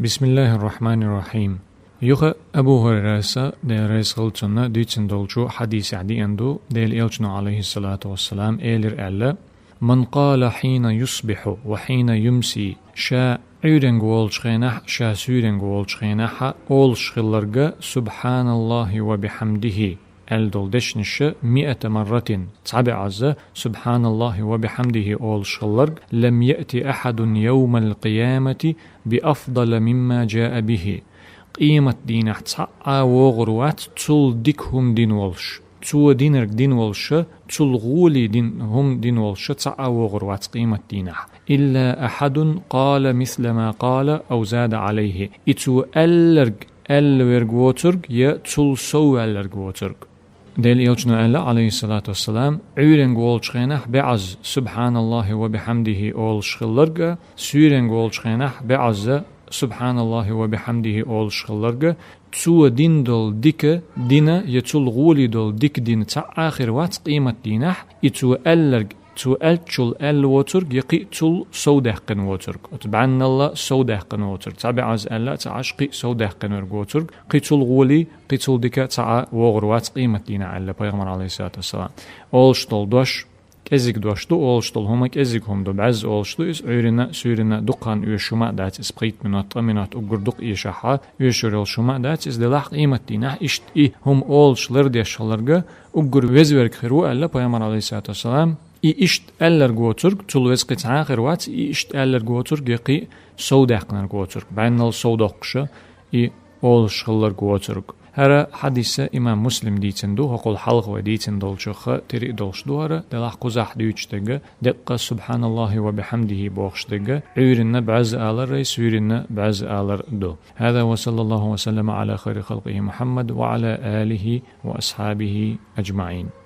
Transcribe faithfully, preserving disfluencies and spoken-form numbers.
بسم الله الرحمن الرحيم. Юха Абу Хурайрас, Даьла раьза хилва цунна, дийцина долчу хьадисехь деана ду, Делан Элчано, алейхиссалату вассалам, элира аьлла: «من قال حين يصبح وحين يمسي», ша Ӏуьйренга волчу хенахь, ша суьйренга волчу хенахь олуш хилларг «سبحان الله وبحمده» аьлла долу дешнаш, «مائة مرة», цхьа бӀозза «سبحان الله وبحمده» олуш хилларг, «لم يأت أحد يوم القيامة بأفضل مما جاء به». Къематдийнахь цхьа а вогӀур вац цул дика хӀума дина волуш. Цо динарг дина волуш, цул гӀоле дин, хӀума дина волуш цхьа а вогӀур вац къематдийнахь. «إلا أحد قال مثل ما قال أو زاد عليه». И цо аьлларг аьлла верг воцург я цул сов ваьлларг воцург. Делан Элчано аьлла, алейхиссалату вассалам, Ӏуьйренга волчу хенахь бӀозза «سبحان الله وبحمده» олуш хилларг а, суьйренга волчу хенахь бӀозза «سبحان الله وبحمده» олуш хилларг а, цо дина долу дика дина я цул гӀоле долу дика дина цхьа а хир вац къематдийнахь, и цо аьлларг, цо аьллачул аьлла воцург я кхин а цул сов даьккхина воцург. Оцу бӀеннал а сов даьккхина воцург. Цхьа бӀозза аьлла а ца Ӏаш, кхин а сов даьккхина верг воцург. Кхин цул гӀоле, кхин цул дика цхьа а вогӀур вац къематдийнахь, аьлла пайхамара, алейхиссалату вассалам. Олуш долу дош кӀезиг дош ду, олуш долу хӀума кӀезиг хӀума ду, бӀозза олуш ду иза, Ӏуьйранна, суьйранна дукха хан оьшуш хӀума а дац иза, пхийтта минот, ткъа минот уггар дукха эшахь а, оьшур йолуш хӀума а дац иза, делахь къематдийнахь иштта и хӀума олуш лардеш хилларг а уггар веза верг хир ву, аьлла пайхамара, алейхиссалату вассалам. И иштта аьлларг воцург, цул веза кхин цхьа а хир вац, и иштта аьлларг воцург я кхин а сов даьккхинарг воцург, бӀеннал сов доккхуш, и олуш хилларг воцург. ХӀара хьадис имам Муслим дийцина ду, хӀокхул хьалха вай дийцина долчух тера а долуш ду хӀара, делахь кхузахь дуьйцуш дерг а, деккъа «سبحان الله وبحمده» бохуш дерг а, Ӏуьйранна бӀозза аларрай, суьйранна бӀозза алар ду. هذا وصلى الله وسلم على خير خلقه محمد وعلى آله وأصحابه أجمعين.